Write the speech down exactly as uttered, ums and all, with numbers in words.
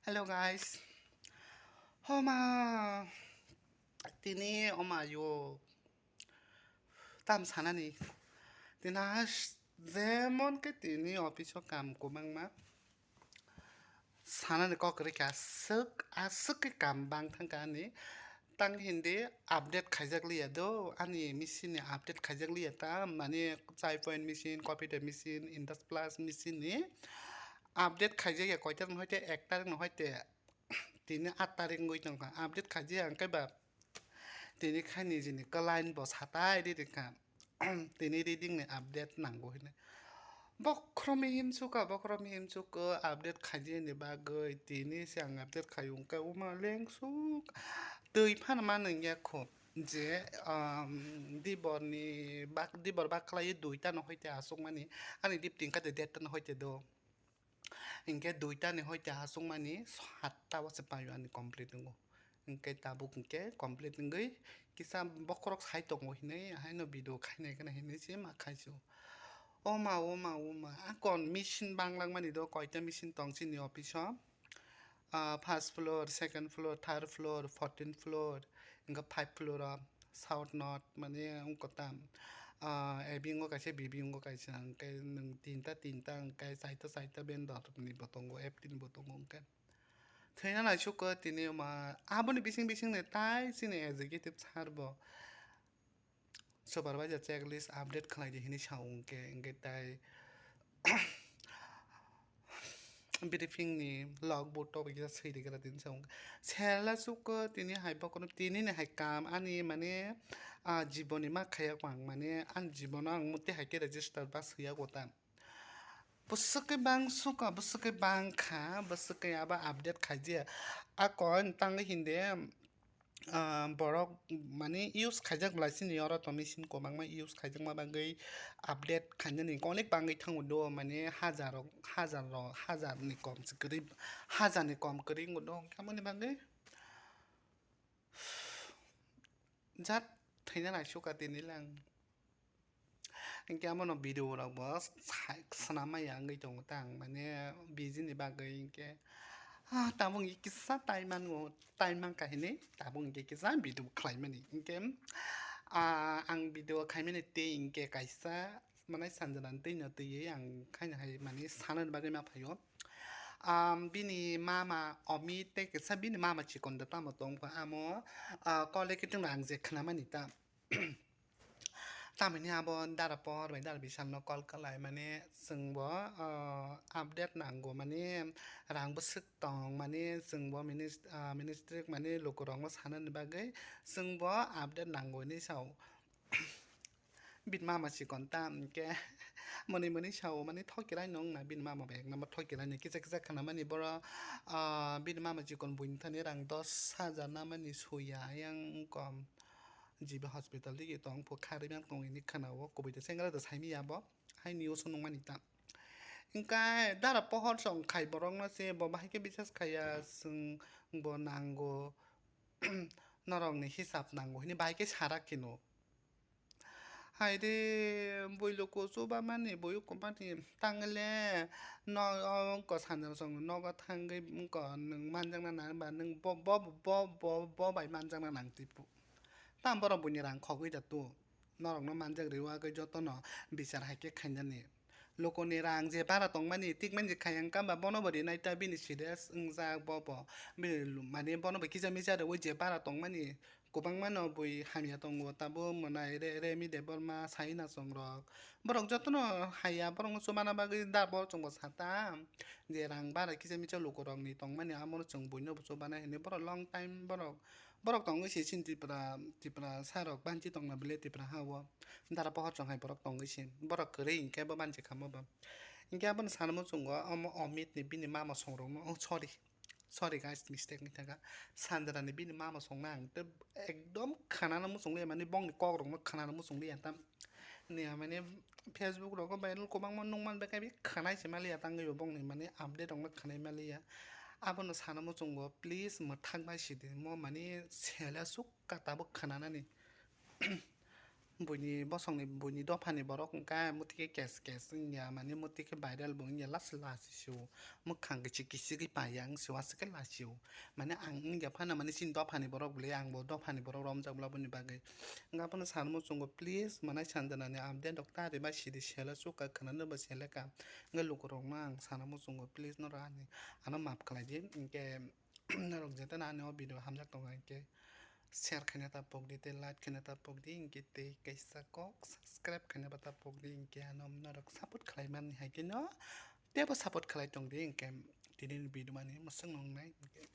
Hello guys. Homa. Tini oma yo. Tam sanani. Tina jemon ke tini office o kam kubangma. Sanani kok rikha aswk, aswk ke kam bang thangkha ani. Tang hindi update khaijak liya do, ani machine ni update khaijak liya ta, mane chai point machine, coffee day machine, Indus Plus machine ni update khaijak ya koitar no hoite ek tarik no hoite tini aat tarik wngwi tongkha, update khaijak ya hwnkhe ba tini khaini jini client bo satai ri rikha. Tini reading ni update nango hinwi. Bokhorok mihim suka, bokhorok mihim suka update khaijani bagwi tini se ang update khaiyung khe uma lengsuk twi phano mano wngya kho je, um, dibor ni bak-, dibor bakhwlai duita no hoite aswkmani ani dip tingkha de date no hoite do. Hinkhe duita ni hoite aswkmani satta o se paio ani complete wngo. Hinkhe tabuk hinkhe complete wngwi kisa bokhorok sai tongo hinwi haino video khainai kheno hinwi se ma khaisio. O ma, o ma, o ma, a kon machine banglangmani do, koita machine tong chini office o? Ah, first floor, second floor, third floor, fourteenth floor, hinkhe five floor o. South North mane wngkha tam, ah, A B wngkha kaisa, B B wngkha kaisa, hwnkhe nwng tinta, tinta hwnkhe saita, saita vendor ni bo tongo, F T ni bo tongo hwnkhe. Thwina naisukha tini ma, aboni bising bising ni tai chini executive sir bo supervisor checklist update khlai di hinwi sa hwnkhe, hwnkhe tai briefing ni logbook to kisa swi rwgwla tini sa hwnkhe. Sela sukha tini hai bokhorok tini ni hai kam ani mane, ah, jiboni ma khaiya ang mane ani jibono ang mute hai khe register ba swiya gota. Bwswk khe bang sukha, bwswk khe bang kha, bwswk khe abo update khaijaya. A coin tangwi hinde, ah, borok mane use khaijak belai chini oro to machine kwbangma use khaijakma bagwi update khainani onek bangwi thango do, mane hajar rok, hajar rok, hajar ni kom se kwrwi, hajar ni kom kwrwi wngwi do, hwnkhe aboni bagwi jat thaina naisukha tini lang. Hinkhe abono video rok bo sa-, swnam maya wngwi tongo ta ang, mane busy ni bagwi hinkhe, ah, tabuk hinkhe kisa time mango, time mankha hinwi tabuk hinkhe kisa video khlaimani. Hinkhe, ah, ang video khaimani tei hinkhe kaisa mane Sanjana ni twino twiwi ang khaina hai mane sanani bagwi ma phaio. Am, bini mama Omit tei kisa bini mama chikon da tamo tongkha amo, ah, kole kiting rang je khnamani ta. Tamoni abo dara pohor bai dara bisalno call khlai mane chwngbo, ah, update nango mane rang bwswk tong mane chwngbo minis-, ah, ministry mane lukurokno sanani bagwi chwngbo update nango hinwi sao. Bini mama chikon ta hinkhe mwnwi mwnwi sao mane thokirai nung na bini mama bai ek number thokirai nung kisa kisa khnamani boro, ah, bini mama chikon buini thani rang dos hajar namani suya ayang kom. G B hospital digi tong phu kharwi man tong hini khana o kubui da sengra da saimi ya bo hai news o nung mani ta. Hinkhe dara pohor song khai borok no se bo bahai khe bisas khaiya chwng bo nango norok ni hisab nango hini bahai khe sarak khe no. Hai de bui luku chuba mani bui uku mani tangle no o wngko sanjal song nogo thangwi wngko nwng manjakna nang ba nwng bo bo bo bo bo bai manjakna nang twi phu. Tam borok buini rang khogwi da tu. Norokno manjak rwi wagwi jotono bichar hai khe khainani. Lukuni rang je bara tongmani tikmani khayang kamba bono bo rinai ta bini serious wngjak bo bo. Bini lu-, mane bono bo kisa misa rwi je bara tongmani kwbangma no bui hamya tongo tabuk mwnai re, Remi Debbarma, Saina Chongrok. Borok jotono haya borokno chubana bagwi da borok chwngbo sata je rang bara kisa misa lukurokni tongmani amo chwng buino bo chubana hinwi borok long time borok Borok tongwi se chini Tripura, Tripura sarok banchi tongna bile Tripura ha o. Dara pohor chong hai borok tongwi se. Borok kwrwi hinkhe bo banchi kha mo bo. Hinkhe abono sana muchungo omo Omit ni bini mama songrokno, oh, sorry. Sorry guys, mistake wngwi thangkha. Sanjara ni bini mama songna ang tei ekdom khanana muchungliya mani bongni kokrokno khanana muchungliya tam. Ni mane Facebook rogo viral kwbangma nukman bai khe khwnai se maliya tangwi bo bongni mane update rokno khwnai maliya. Abono sana muchungo please mwthak bai sidi mo mane sele sukha tabuk khwnanani. Buini bosongni, buini dophani borok wngkha motike kes kes wngya, mane motike viral bo wngya, lasi lasi sio. Mwkhang kichi kichigwi paiya wngsi o, aswk khe lachio. Mane ang wngya phano mane chini dophani borok bwle, ang bo dophani borok romjak bwla boni bagwi. Wngkha phano sanmo chwngo, please, mane Sanjanani update rok ta riba sidi sele chukha khwnano bo seleka. Wngkhe lukurokno ang sanmo chwngo, please, norok ani ano maaf khlai di. Hinkhe norok jete no ani o video hamjak tongo hinkhe share khaina ta pokdi tei like khaina ta pokdi, hinkhe tei kaisa kok subscribe khaina ba ta pokdi, hinkhe ano norok support khlai mani hai khe no teibo support khlai tongdi. Hinkhe tini ni video mani mwswk nung nai hinkhe